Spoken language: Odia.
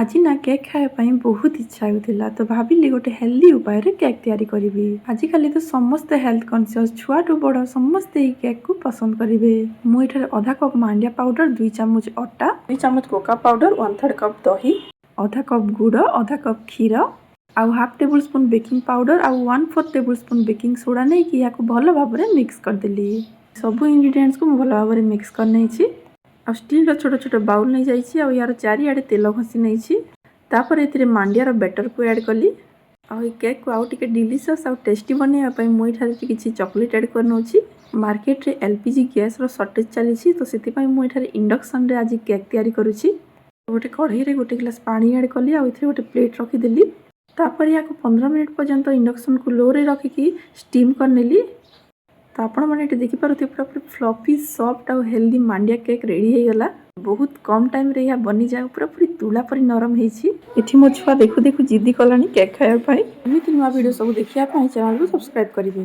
ଆଜି ନା କେକ୍ ଖାଇବା ପାଇଁ ବହୁତ ଇଚ୍ଛା ହେଉଥିଲା, ତ ଭାବିଲି ଗୋଟେ ହେଲ୍ଦି ଉପାୟରେ କେକ୍ ତିଆରି କରିବି। ଆଜିକାଲି ତ ସମସ୍ତେ ହେଲ୍ଥ କନସିୟସ୍। ଛୁଆଠୁ ବଡ଼ ସମସ୍ତେ ଏଇ କେକ୍କୁ ପସନ୍ଦ କରିବେ। ମୁଁ ଏଠାରେ ଅଧା କପ୍ ମାଣ୍ଡିଆ ପାଉଡର, 2 ଚାମଚ ଅଟା, 2 ଚାମଚ କୋକା ପାଉଡର, 1/3 କପ୍ ଦହି, ଅଧା କପ୍ ଗୁଡ଼, ଅଧା କପ୍ କ୍ଷୀର ଆଉ half table spoon baking powder ଆଉ 1/4 table spoon baking soda ନେଇକି ଏହାକୁ ଭଲ ଭାବରେ ମିକ୍ସ କରିଦେଲି। ସବୁ ଇନଗ୍ରିଡ଼ିଏଣ୍ଟସକୁ ମୁଁ ଭଲ ଭାବରେ ମିକ୍ସ କରିନେଇଛି। ଆଉ ଷ୍ଟିଲ୍ର ଛୋଟ ଛୋଟ ବାଉଲ୍ ନେଇଯାଇଛି ଆଉ ୟାର ଚାରିଆଡ଼େ ତେଲ ଘଷି ନେଇଛି। ତାପରେ ଏଥିରେ ମାଣ୍ଡିଆର ବ୍ୟାଟରକୁ ଆଡ଼୍ କଲି। ଆଉ ଏଇ କେକ୍କୁ ଆଉ ଟିକେ ଡିଲିସିୟସ୍ ଆଉ ଟେଷ୍ଟି ବନେଇବା ପାଇଁ ମୁଁ ଏଠାରେ କିଛି ଚକୋଲେଟ୍ ଆଡ଼୍ କରିନେଉଛି। ମାର୍କେଟରେ ଏଲ୍ପିଜି ଗ୍ୟାସ୍ର ସର୍ଟେଜ୍ ଚାଲିଛି, ତ ସେଥିପାଇଁ ମୁଁ ଏଠାରେ ଇଣ୍ଡକ୍ସନରେ ଆଜି କେକ୍ ତିଆରି କରୁଛି। ଗୋଟେ କଢ଼େଇରେ ଗୋଟେ ଗ୍ଲାସ୍ ପାଣି ଆଡ଼୍ କଲି ଆଉ ଏଥିରେ ଗୋଟେ ପ୍ଲେଟ୍ ରଖିଦେଲି। ତାପରେ ଏହାକୁ 15 ମିନିଟ୍ ପର୍ଯ୍ୟନ୍ତ ଇଣ୍ଡକ୍ସନକୁ ଲୋରେ ରଖିକି ଷ୍ଟିମ୍ କରିନେଲି। ତ ଆପଣମାନେ ଏଠି ଦେଖିପାରୁଥିବେ, ପୁରାପୁରି ଫ୍ଲଫି, ସଫ୍ଟ ଆଉ ହେଲ୍ଦି ମାଣ୍ଡିଆ କେକ୍ ରେଡ଼ି ହେଇଗଲା। ବହୁତ କମ୍ ଟାଇମ୍ରେ ଏହା ବନିଯାଏ, ପୁରାପୁରି ତୁଳା ପରି ନରମ ହେଇଛି। ଏଠି ମୋ ଛୁଆ ଦେଖୁ ଦେଖୁ ଜିଦି କଲାଣି କେକ୍ ଖାଇବା ପାଇଁ। ଏମିତି ନୂଆ ଭିଡ଼ିଓ ସବୁ ଦେଖିବା ପାଇଁ ଚ୍ୟାନେଲକୁ ସବସ୍କ୍ରାଇବ୍ କରିବେ।